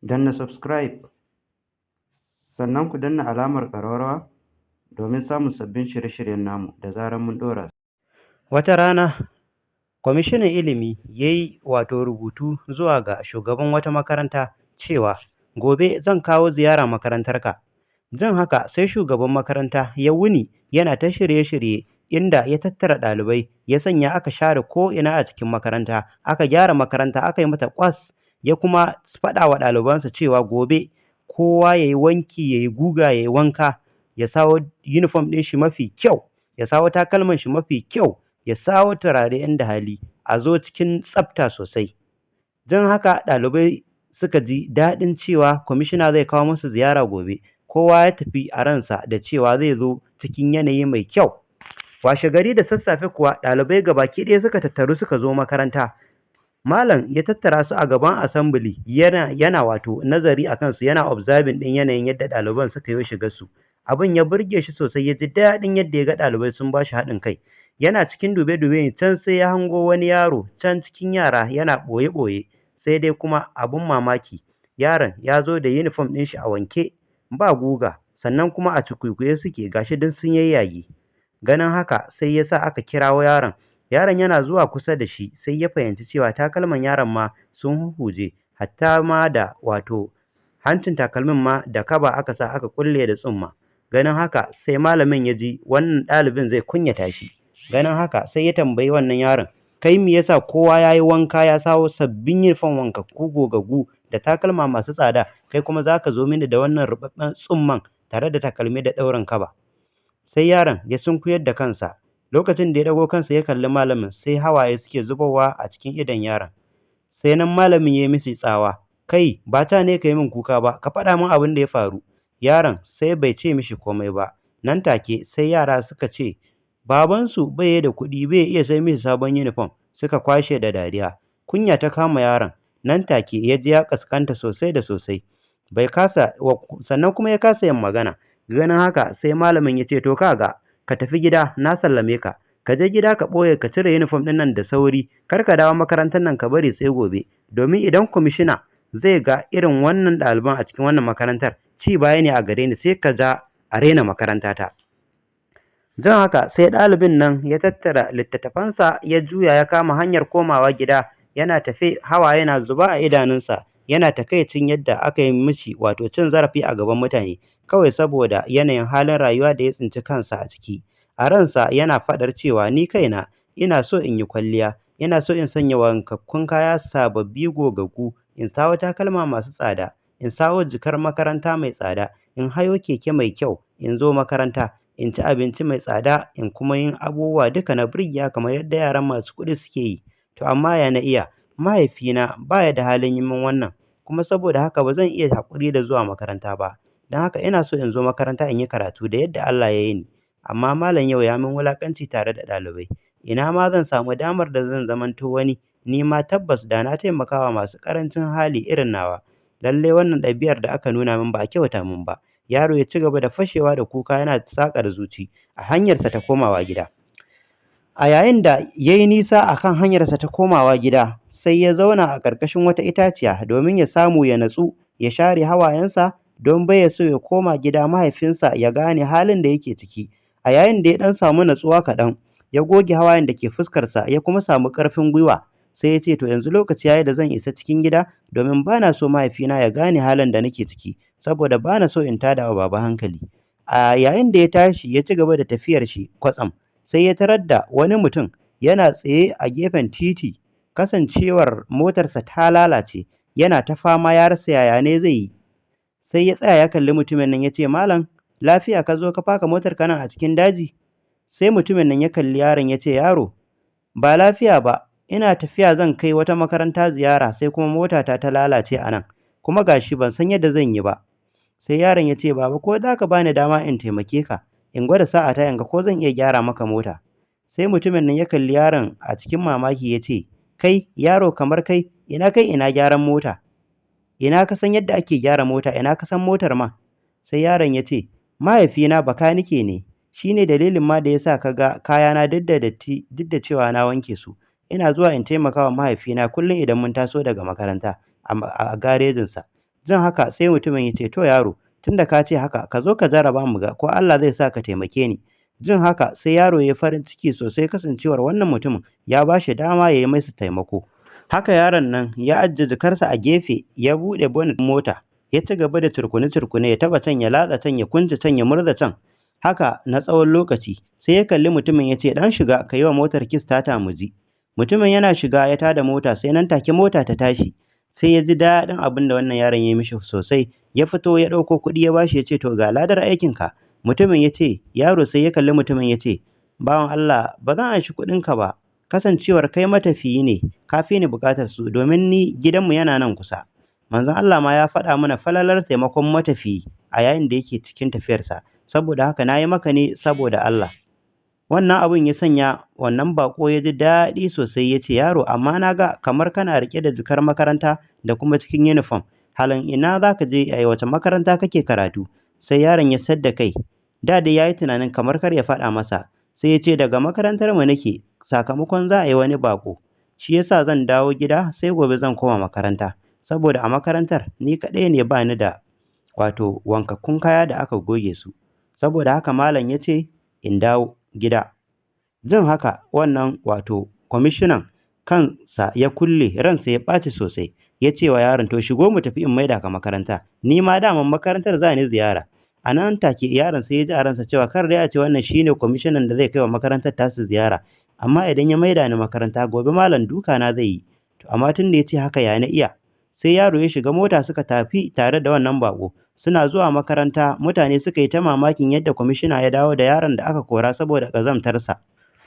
Danna subscribe sannan ku danna alamar ƙararrawa domin samun sabbin shirye-shiryen namu da zarar mun ɗora. Wata rana, kwamishinan ilimi ya yi wato rubutu zuwa ga shugaban wata makaranta cewa, "Gobe zan kawo ziyara makarantarka." Jin haka sai shugaban makaranta ya wuni yana ta shirye-shirye, inda ya tattara ɗalibai, ya sanya aka share ko'ina a cikin makaranta, aka gyara makaranta, aka yi mata ƙwas, ya kuma faɗa wa ɗalibansa cewa gobe kowa ya yi wanki, ya yi guga, ya yi wanka, ya sawo yunifom ɗin shi mafi kyau, ya sawo takalman shi mafi kyau, ya sawo turare inda hali, a zo cikin tsafta sosai. Jin haka ɗalibai suka ji daɗin cewa kwamishina zai kawo musu ziyara gobe. Kowa ya tafi a ransa da cewa zai zo cikin yanayi mai kyau. Washe gari da sassafe kuwa ɗalibai gabaki ɗaya suka tattaru suka zo makaranta. Malam ya tattara su a gaban assembly, yana wato nazari a kansu, yana observing ɗin yanayin yadda ɗaliban suka yo shigarsu. Abin ya burge shi sosai, ya ji daɗin yadda ya ga ɗalibai sun ba shi haɗin kai. Yana cikin dube-dube can sai ya hango wani yaro can cikin yara yana ɓoye-ɓoye, sai dai kuma abin mamaki, yaron ya zo da yunifom ɗin shi a wanke ba guga, sannan kuma a cukwikwiye suke, ga shi duk sun yayyage. Ganin haka sai ya sa aka kirawo yaron. Yaron yana zuwa kusa da shi sai ya fahimci cewa takalman yaron ma sun huhhuje, hatta ma da wato hancin takalmin ma da kaba aka sa aka kulle da tsumma. Ganin haka sai malamin ya ji wannan ɗalibin zai kunyata shi. Ganin haka sai ya tambayi wannan yaron, "Kai, me yasa kowa ya yi wanka ya sawo sabbin yunifom wankakku gogaggu da takalma masu tsada, kai kuma za ka zo mini da wannan ruɓaɓɓen tsumman tare da takalmi da ɗaurin kaba?" Sai yaron ya sunkuyar da kansa. Lokacin da ya ɗago kansa ya kalli malamin, sai hawaye suke zubowa a cikin idon yaron. Sai nan malamin ya yi mishi tsawa, "Kai, ba ta ne ka yi min kuka ba, ka faɗa min abin da ya faru." Yaron sai bai ce mishi komai ba. Nan take sai yara suka ce babansu bai da kuɗi, bai iya sai mishi sabon yunifom, suka kwashe da dariya. Kunya ta kama yaron. Nan take ya ji ya ƙasƙanta sosai da sosai. Bai kasa, sannan kuma ya kasa yin magana. Ganin haka sai malamin ya ce, "To ka ga, ka tafi gida, na sallame ka. Ka je gida ka ɓoye, ka cire yunifom ɗin nan da sauri, kar ka dawo makarantar nan, ka bari sai gobe, domin idan kwamishina zai ga irin wannan ɗaliban a cikin wannan makarantar, ci baya ne a gare ni, sai ka ja a raina makarantata." Jin haka sai ɗalibin nan ya tattara littattafansa, ya juya ya kama hanyar komawa gida. Yana tafe hawaye na zuba a idanunsa, yana takaicin yadda aka yi mishi wato cin zarafi a gaban mutane kawai saboda yanayin halin rayuwa da ya tsinci kansa a ciki. A ransa yana faɗar cewa, "Ni kaina ina so in yi kwalliya, ina so in sanya wankakkun kaya sababbi gogaggu, in sawo takalma masu tsada, in sawo jikar makaranta mai tsada, in hayo keke mai kyau, in zo makaranta, in ci abinci mai tsada, in kuma yin abubuwa duka na burgewa kamar yadda yaran masu kuɗi suke yi. To amma ya na iya, mahaifina ba ya da halin yi min wannan, kuma saboda haka ba zan iya haƙuri da zuwa makaranta ba. Don haka ina so in zo makaranta in yi karatu da yadda Allah ya yi ni. Amma malam yau ya min wulaƙanci tare da ɗalibai. Ina ma zan samu damar da zan zamanto wani, ni ma tabbas da na taimaka wa masu ƙarancin hali irin nawa. Lallai wannan ɗabi'ar da aka nuna min ba a kyauta min ba." Yaro ya ci gaba da fashewa da kuka yana saƙar zuci a hanyarsa ta komawa gida. A yayin da ya yi nisa a kan hanyarsa ta komawa gida, sai ya zauna a ƙarƙashin wata itaciya domin ya samu ya natsu, ya share hawayensa, don bai so ya koma gida mahaifinsa ya gane halin da yake ciki. A yayin da ya ɗan samu natsuwa kaɗan, ya goge hawayen da ke fuskarsa, ya kuma samu ƙarfin gwiwa, sai ya ce, "To yanzu lokaci ya yi da zan isa cikin gida, domin ba na so mahaifina ya gane halin da nake ciki, saboda ba na so in tada wa baba hankali." A yayin da ya tashi ya ci gaba da tafiyar shi, kwatsam sai ya tarar da wani mutum yana tsaye a gefen titi, kasancewar motarsa ta lalace, yana ta fama ya rasa yaya ne zai yi. Sai ya tsaya ya kalli mutumin nan ya ce, "Malam, lafiya ka zo ka faka motar ka nan a cikin daji?" Sai mutumin nan ya kalli yaron ya ce, "Yaro, ba lafiya ba, ina tafiya zan kai wata makaranta ziyara, sai kuma motata ta lalace a nan, kuma gashi ban san yadda zan yi ba." Sai yaron ya ce, "Baba, ko za ka bani dama in taimake ka, in gwada sa'ata in ga ko zan iya gyara maka mota?" Sai mutumin nan ya kalli yaron a cikin mamaki ya ce, "Kai, yaro kamar kai, ina kai ina gyaran mota? Ina ka san yadda ake gyara mota? Ina ka san motar ma?" Sai yaron ya ce, "Mahaifina bakanike ne, shi ne dalilin ma da ya sa ka ga kayana duk da datti, duk da cewa na wanke su. Ina zuwa in taimaka wa mahaifina kullum idan mun taso daga makaranta a garejinsa. Jin haka sai mutumin ya ce, to yaro, tunda ka ce haka, ka zo ka jarraba mu ga ko Allah zai sa ka taimake ni. Jin haka sai yaro ya farin ciki sosai kasancewar wannan mutumin ya ba shi dama ya yi masa taimako. Haka yaron nan ya ajiye jikarsa a gefe, ya buɗe bonnet mota, ya ci gaba da curkune-curkune, ya taɓa can, ya latsa can, ya kunce can, ya murza can. Haka na tsawon lokaci, sai ya kalli mutumin ya ce, ɗan shiga ka yi wa motar kistata mu ji. Mutumin yana shiga ya tada mota, sai nan take mota ta tashi. Sai ya ji daɗin abin da wannan yaron ya yi mishi sosai. Ya fito ya ɗauko kuɗi ya bashi ya ce, to ga ladar aikinka. Mutumin ya ce, yaro sai ya kalli mutumin ya ce, bawan Allah, ba zan anshi kuɗinka ba, kasancewar kai matafiyi ne, ka fi ni buƙatar su, domin ni gidanmu yana nan kusa. Manzon Allah ma ya faɗa mana falalar taimakon matafiyi a yayin da yake cikin tafiyarsa, saboda haka na yi maka ne saboda Allah. Wannan abun ya sanya wannan baƙo ya ji daɗi sosai, ya ce, yaro, amma na ga kamar kana riƙe da jikar makaranta da kuma cikin yunifom, halin ina za ka je, a wace makaranta kake karatu? Sai yaron ya sadda kai. Da dai ya yi tunanin kamar kar ya faɗa masa, sai ya ce, daga makarantar mu nake, sakamakon za a yi wani baƙo, shi yasa zan dawo gida sai gobe zan koma makaranta, saboda a makarantar ni kaɗai ne ba ni da wato wankakkun kaya da aka goge su, saboda haka malam ya ce in dawo gida. Jin haka wannan wato kwamishinan kansa ya kulle, ransa ya ɓaci sosai, ya ce wa yaron, to shigo mu tafi in maida ka makaranta, ni ma daman makarantar za ni ziyara. A nan take yaron sai ya ji a ransa cewa kar dai a ce wannan shine kwamishinan da zai kai wa makarantar tasu ziyara, amma idan ya maida ni makaranta gobe malam duka na zai yi. To amma tun da ya ce haka ya na iya. Sai yaro ya shiga mota suka tafi tare da wannan baƙo. Suna zuwa makaranta mutane suka yi ta mamakin yadda kwamishina ya dawo da yaron da aka kora saboda ƙazantarsa.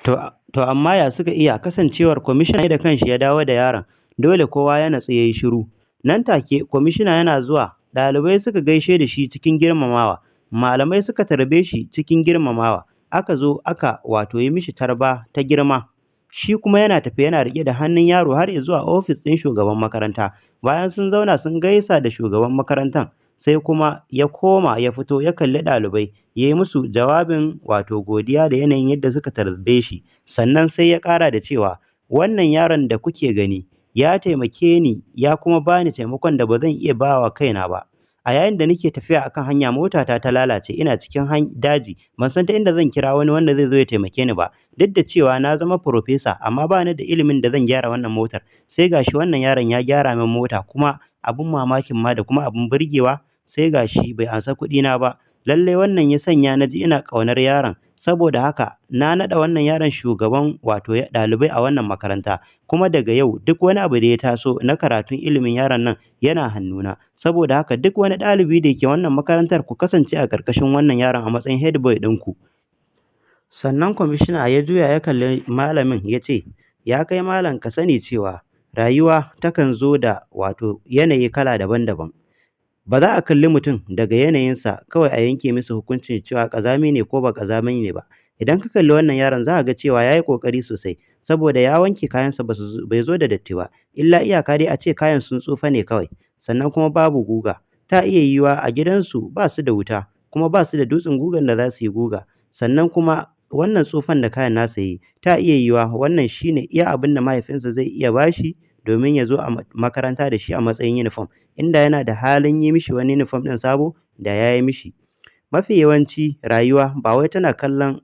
To amma ya suka iya, kasancewar kwamishina da kanshi ya dawo da yaron, dole kowa ya natsu ya yi shiru. Nan take kwamishina yana zuwa, ɗalibai suka gaishe da shi cikin girmamawa, malamai suka tarbe shi cikin girmamawa, aka zo aka wato yi mishi tarba ta girma. Shi kuma yana tafe yana riƙe da hannun yaro har zuwa ofis ɗin shugaban makaranta. Bayan sun zauna sun gaisa da shugaban makarantar, sai kuma ya koma ya fito ya kalli ɗalibai, ya yi musu jawabin wato godiya da yanayin yadda suka tarbe shi. Sannan sai ya ƙara da cewa, wannan yaron da kuke gani ya taimake ni, ya kuma bani taimakon da ba zan iya ba wa kaina ba. A yayin da nake tafiya akan hanya motata ta lalace, ina cikin daji, ban san ta inda zan kira wani wanda zai zo ya taimake ni ba. Duk da cewa na zama farfesa, amma ba ni da ilimin da zan gyara wannan motar. Sai gashi wannan yaron ya gyara min mota, kuma abun mamakin ma da kuma abun burgewa, sai gashi bai ansa kuɗina ba. Lallai wannan ya sanya na ji ina ƙaunar yaron. Saboda haka na naɗa wannan yaron shugaban wato ɗalibai a wannan makaranta, kuma daga yau duk wani abu da ya taso na karatun ilimin yaron nan yana hannuna. Saboda haka duk wani ɗalibi da ke wannan makarantar ku kasance a ƙarƙashin wannan yaron a matsayin head boy ɗinku. Sannan kwamishina ya juya ya kalli malamin ya ce, ya kai malam, ka sani cewa rayuwa takan zo da wato yanayi kala daban-daban. Ba za a kalli mutum daga yanayinsa kawai a yanke masa hukuncin cewa ƙazami ne ko ba ƙazami ne ba. Idan ka kalli wannan yaron za a ga cewa ya yi ƙoƙari sosai, saboda ya wanke kayansa bai zo da datti ba, illa iyaka dai a ce kayan sun tsufa ne kawai, sannan kuma babu guga. Ta iya yiwuwa a gidansu ba su da wuta, kuma ba su da dutsen gugan da za su yi guga. Sannan kuma wannan tsufan da kayan nasa yi, ta iya yiwuwa wannan shine iya abin da mahaifinsa zai iya bashi domin ya zo a makaranta da shi a matsayin yunifom. Inda yana da halin yi mishi wani yunifom ɗin sabo, da ya yi mishi. Mafi yawanci rayuwa ba wai tana kallon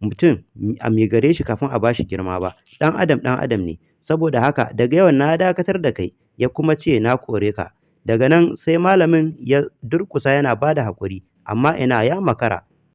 mutum a me gare shi kafin a bashi girma ba. Ɗan adam ɗan adam ne. Saboda haka daga yau na dakatar da kai, ya kuma ce na kore ka. Daga nan sai malamin ya durƙusa yana ba da haƙuri, amma ina ya makara.